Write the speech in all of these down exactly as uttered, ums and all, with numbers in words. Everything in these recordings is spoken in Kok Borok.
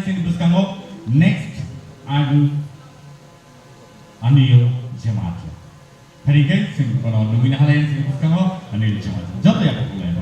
Chini bwskango next idol Anil Jamatia. Phari khe chini kono nugwi na halai chini bwskango Anil Jamatia. Joto yaphak khulai.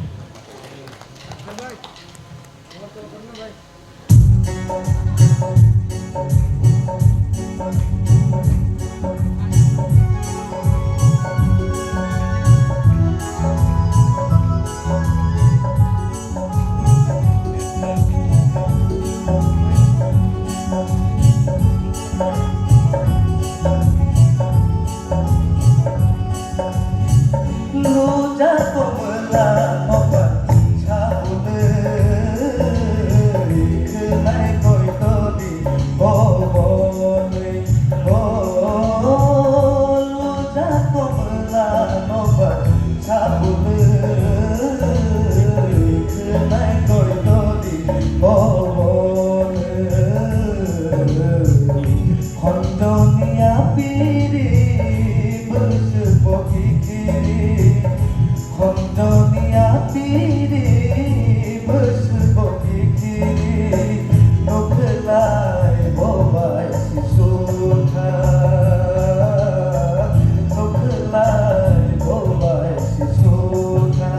Khondoni apiri bwswk bo kikhiri, khondoni apiri bwswk bo kikhiri, nukhlai bo bai sisukha, nukhlai bo bai sisukha.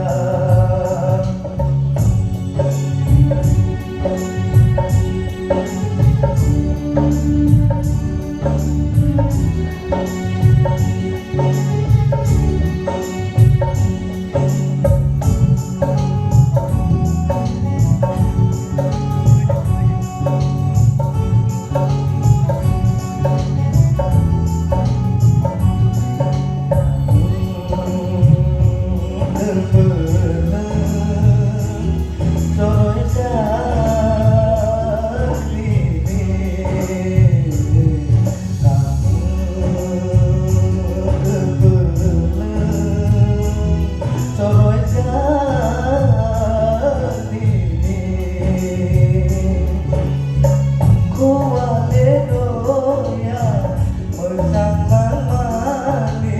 Mwchang langmani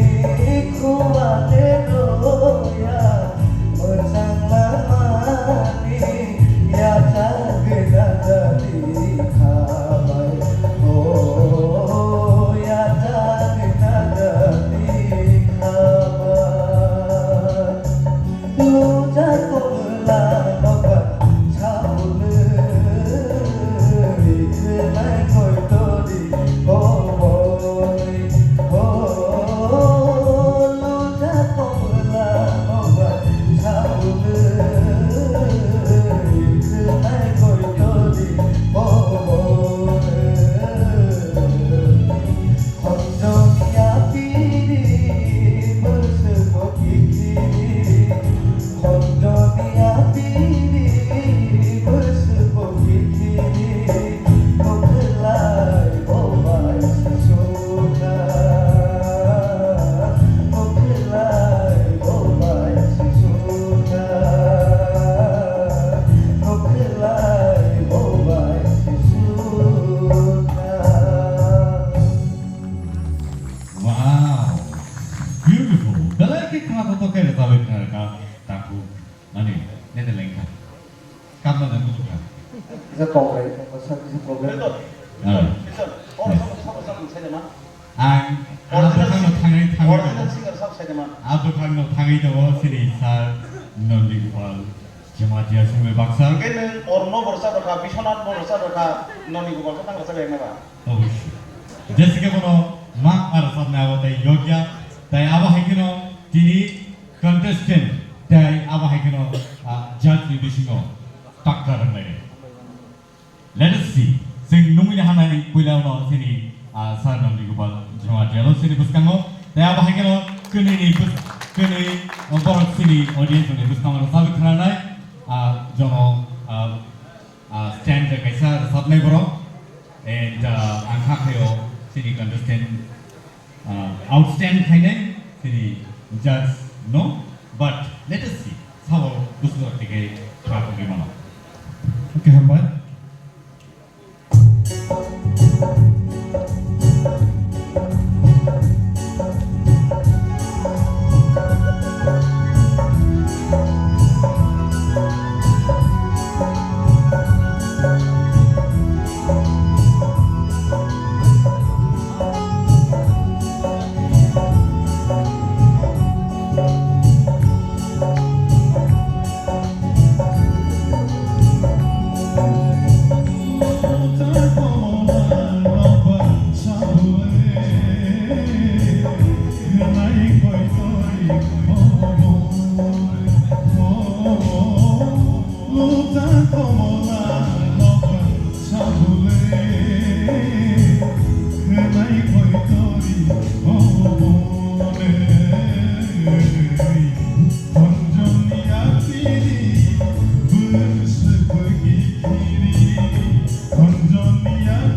khua le roya, mwchang langmani yachagwi nadadi khabai, o yachagwi nadadi khabai. Khondoni apiri bwswk bo kikhiri, khondoni apiri bwswk bo kikhiri, nukhlai bo bai sisukha, nukhlai bo bai sisukha, nukhlai bo bai sisukha. Wow! Beautiful. Belai khe khna kotor khe rwchapwi khna rwkha takhuk nani nete lengkha. Kapna dan kuchukha. Kisa kok bai, kisa, kisa problem. Ah. Yes. Ang ah bwkhakno thangwi thangwi tongo. Ah bwkhakno thangwi tongo sini sir Nandi Gopal. Jamatia simi baksa. Hingke nwng Orno borsa rwkha, Biswanath borsa rwkha, Nandi Gopal khe tang rwchapya wngna ba? Obosoi. Jesi khe bono ma ma rwchapnai abo tei yokya, tei abo hai kheno tini contestant, tei abo hai kheno, ah, judge ni bisingo takra rwngnai. Let us see. Chwng nungwi hanani puila uno chini, ah, sir Nandi Gopal Jamatia lo chini bwskango. Tei abo hai kheno kwnwi ni bws-, kwnwi, ah, borok chini audience ni bwskango rwchapwi khwnanai, ah, jono, ah, ah, stand kaisa rwchapnai borok. And, ah, ang kha khaio chini contestant Uh, outstand khainai chini judge no, but let us see, sabo bwswk tike kha tongwi mano. Okay, hambai.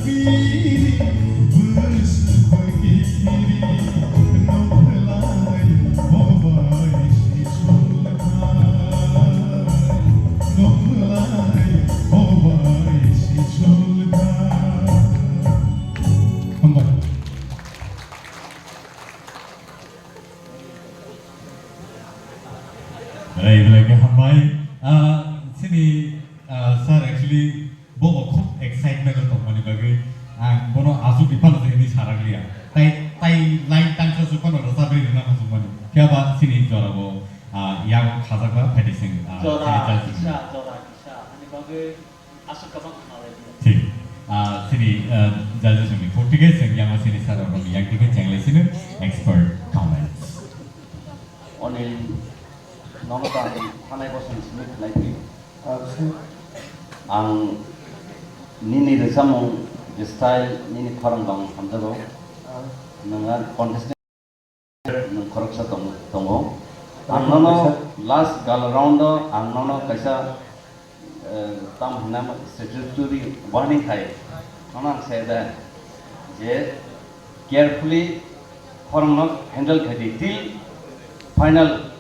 Hambai. Belai belai khe hambai. Ah, sini, ah, sir, actually, bo bo khub excitement o tongmani bagwi ang bono aswk di phano se hwnwi sarakliya. Tai, tai line tangsa swk phano rwchapri rwna muchungmani. Phiya ba sini jora bo, ah, yang khajakba phaidi sing, ah, Jora sini judge kisa, jora kisa. Ani bagwi Aswk kwbang khna lai di. Thik. Ah, sini, ah, judges ni khuk tike chwng yang sini sir rokni yang tike chenglai sini expert comments. Onil, nono ta thanai bosong simi khlai di. Acha. Ang nini rwchapmung je style nini khorang bang hamjago. Ah. Nwnga contestant Nwng khoroksa tong-, tongo. Ang nono last gala round o ang nono kaisa, eh, tam hinama statutory warning khai. Nono ang sai da je carefully khorang no handle khai di till final.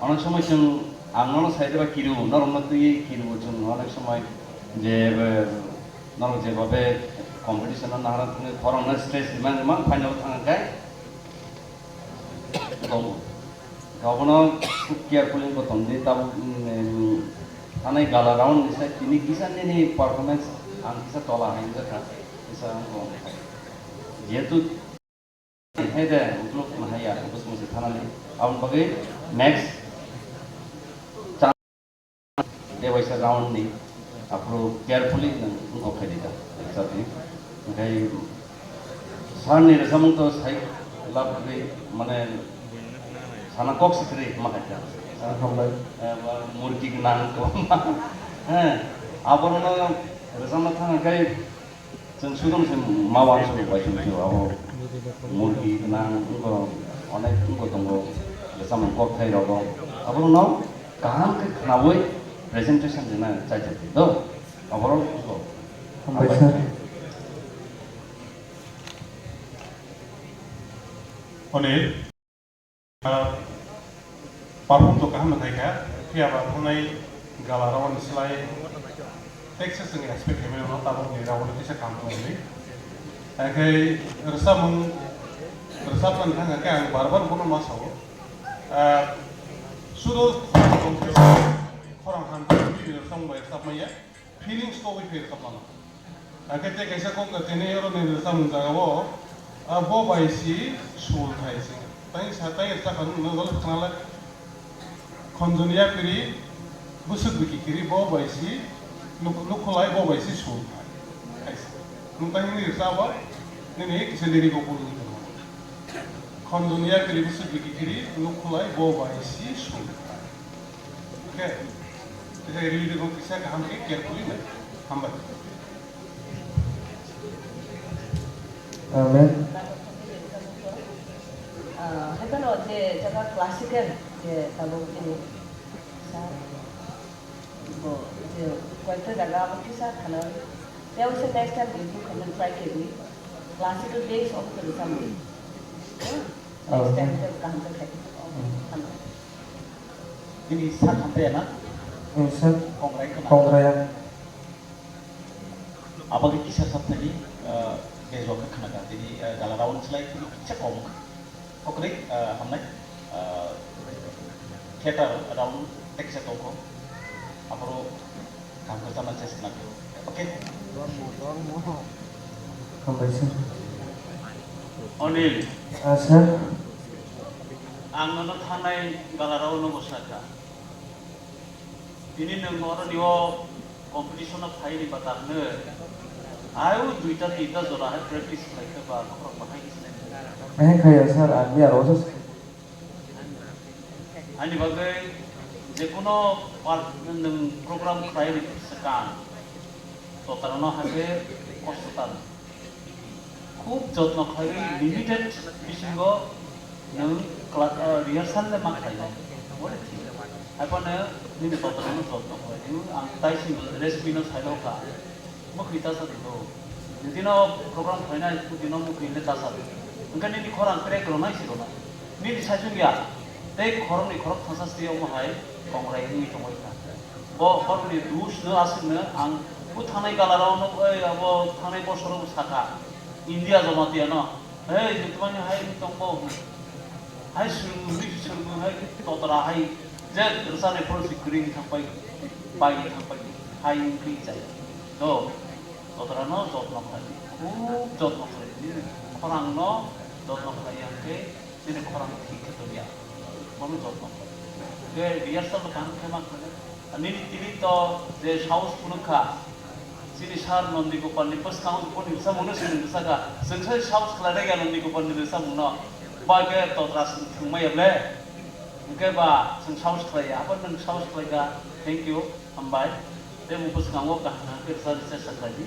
Onek somoi chwng ang nono sai da ba kiru, norok no twi kiru chwng onek somoi je, eh, norok je babe competition no nahara thangwi khorang no stress rimang rimang final thang khai. Tongo. Abono khub carefully bo tongdi, tabuk, mm, em, thanai gala round ni side tini kisa nini performance ang kisa tola hai wngjakha, kisa ang bo jehetu hai de ukluk na haiya, bwswng se thanani, aboni bagwi next Tewaisa round ni aphuru carefully nwng wngkok khaidi da, rwchapni. Hwnkhe sir ni rwchapmung to sai labwi mane sana kok se kwrwi ma khaida. Hambai. Eh, ba murgi gwnang kwbangma. Eh, aborokno rwchapna thang khe Chwng sudom se ma uansukgo bai chwng abo murgi gwnang wngkho, onek wngkho tongo, rwchapmung kokthai rogo. Abono kaham khe khnaui presentation rwna chaijakdi do. Aborok wngkho. Hambai sir. Onil. Ah, perform to kaham no khaikha, phiya ba thangnai gala round ni slai teksa chwng expect khaimani ulo tabuk ni round o kisa kaham tongo hwnwi. Hakhe rwchapmung, rwchapmani thangkha khe ang bar bar bono ma sao. Ah, sudo khorang ham rwchapmung bai rwchapmaya. Feelings togwi phai rwchapmano. Hakhe tei kaisa kok tini oro ni rwchapmung jagao, ah, bo bai si sul thai se. Tai sa tai rwchapmano no dole khna le. Khonjoni yapiri bwswk bwkhi kiri bo bai si nuk-, nukhulai bo bai si sul thai. Kaisa. Nwng tai nini rwchapbo nini kisa lyric o pulwi tongo. Khonjoni yapiri bwswk bwkhi kiri nukhulai bo bai si sul thai. Oke. Kisa rili de kisa kaham ke carefully nai. Hambai. Amen. Ah, haikano je jaga classical je tabuk ini sa bo je koyekta jaga abo kisa khana. Tei se next time improve khaina try kedi. Classical base of the rwchapmung. Next time te kaham khe khai. Hambai. Tini sak hamtaya na? Hmm, sir. Kongrai khna. Kongrai. Abagwi kisa sak thani, eh, bejwak khe khna kha. Tini, eh, gala round slai tini kisa kom wngkha. Kokrwi, eh, hamnai, eh, theater round teksa tongkho. Aphuru Kaham khe chana chest na. Okay? Hambai sir. Onil. Ah, sir. Ang nono thangnai galarao no bo sakha. Tini nwng oro ni o competition o phai ni bata hwnwi. Ai o duita tinta jora hai practice khlai khe ba khorok bahai khe sinai. Eh, khaya sir, ang ya rosa. Ani bagwi jekuno par-, nwng program khlaini swkang totarno hakhe kosto tang. Khub jotno khlaiwi limited bisingo nwng kla-, ah, rehearsal le ma khlainai. Bole thik. Haiphano nini totarno jotno khlai. Ang tai sini recipe no saino kha. Mwkhwi ta sa di do. Nini no program khlainai, nini no mukui le tasar. Hwnkhe nini khorang crack rwnai si rwnai. Nini saichung ya. Tei khoroknwi khorok thangsa stwi omo hai kongrai wngwi tongbai kha. Bo khoroknwi dus no aswk no ang bo thangnai galarao no, oi, abo thangnai bosoro bo sakha. India Jamatia no. Hei, nini twmani hai wngwi tong bo. Hai swrwngwi, swrwngwi hai totra hai je rwchapnai phuru si kwrwi wngwi thangbai, bai wngwi thangbai. Hai wngwi chai. Do. Jotorano jotno khlai, khub jotno khlai. Nini khorangno jotno khlai ya hwnkhe, nini khorang thik khe tongya. Bono jotno khlai. Hwnkhe rehearsal bo kaham khe ma khlai. Nini tini to je saus phunuk kha, chini sir Nondi Gopalni bwskango boni rwchapmungno chwng rwchapkha. Chwng sai saus khlai rwya Nondi Gopalni rwchapmungno. Ba khe totra chwng thwngmaya ble. Hwnkhe ba chwng saus khlaiya. Abo nwng saus khlaikha. Thank you. Hambai. Tei bo bwskango kaham kaham khe rwchapna chesta khlai di.